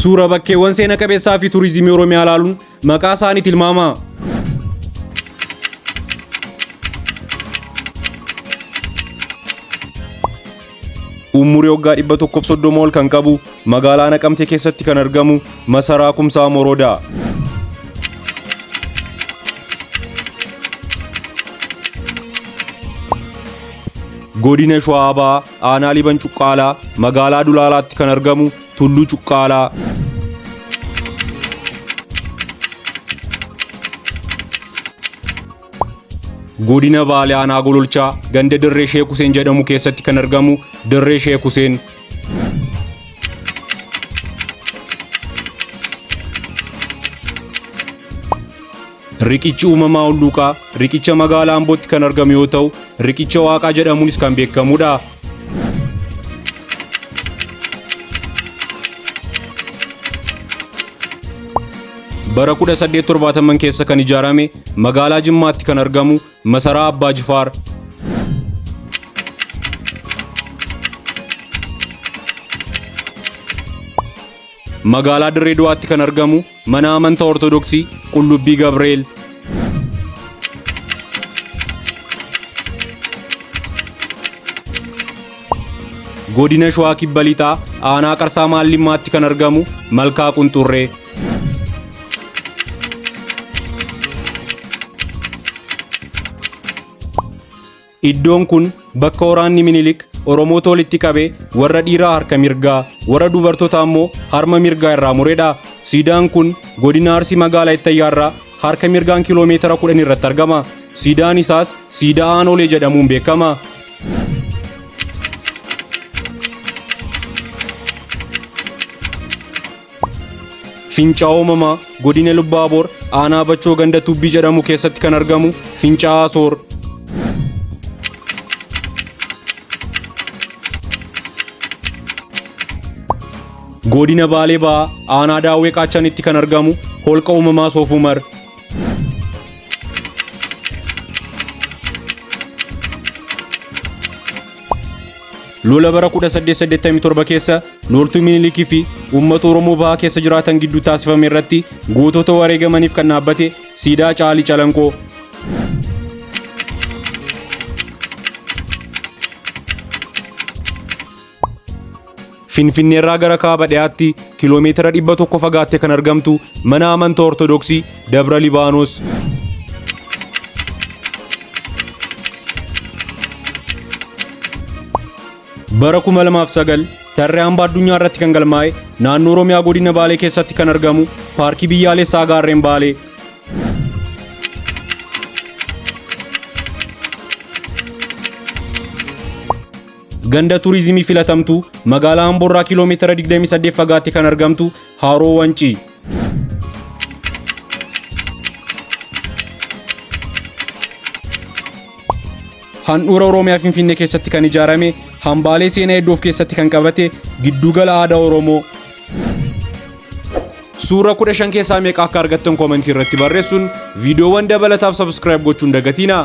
Suura bakkeewwan seena qabeessaa fi turizimii Oromiyaa ilaaluun maqaa isaanii tilmaamaa. Umurii waggaa 130 ol kan qabu magaalaa Naqamtee keessatti kan argamu Masaraa Kumsaa Morodaa. Godina Shawaa Bahaa Aanaa Liban Cuqqaalaa magaalaa Dulaalaatti kan argamu Tulluu Cuqqaalaa. Godina Baalee Aanaa Gololchaa ganda Dirree Sheek Huseen jedhamu keessatti kan argamu Dirree Sheek Huseen. Riqichi uumamaa Hulluuqaa riqicha magaalaa Ambootti kan argamu yoo ta'u, riqicha Waaqaa jedhamuunis kan beekamudha. Bara 1870 keessa kan ijaarame magaalaa Jimmaatti kan argamu Masaraa Abbaa Jifaar. Magaalaa Dirree Dawaatti kan argamu mana amantaa Ortodoksii Qullubbii Gabreel. Godina Shawaa Kibba Lixaa Aanaa Qarsaa Maallimmaatti kan argamu Malkaa Qunxurree. Iddoon kun bakka waraanni Minilik Oromoota walitti qabee warra dhiiraa harka mirgaa, warra dubartootaa immoo harma mirgaa irraa muredha. Siidaan kun godina Arsii magaalaa Ittayyaarraa harka mirgaan kiiloomeetira 10 irratti argama. Siidaan isaas Siidaa Aanolee jedhamuun beekama. Fincaa'aa uumamaa godina Lubbaaboor aanaa Bachoo ganda Tubbii jedhamu keessatti kan argamu Fincaa'aa Soor. Godina Baalee Bahaa aanaa Daawwee Qaachanitti kan argamu holqa uumamaa Soof Umar. Lola bara 1887 keessa loltuu Minilikii fi uummata Oromoo bahaa keessa jiraatan gidduu taasifame irratti gootota wareegamaniif kan dhaabbate siidaa Caalii Calanqoo. Finfinneerraa gara kaaba dhiyaatti kiiloomeetira 100 fagaattee kan argamtu mana amantaa Ortodoksii Dabra Libaanos. Bara 2009 tarree hambaa addunyaa irratti kan galmaa'e naannoo Oromiyaa godina Baalee keessatti kan argamu paarkii biyyaalessaa Gaarreen Baalee. Ganda turizimii filatamtuu magaalaa Amboorraa kiiloomeetira 28 fagaatte kan argamtu Haroo Wancii. Handhuura Oromiyaa Finfinnee keessatti kan ijaarame hambaalee seenaa hedduu of keessatti kan qabate giddugala aadaa Oromoo. Suura 15 keessaa meeqa akka argattan koomentii irratti barreessuun viidiyoowwan dabalataaf subscribe gochuun dagatiina.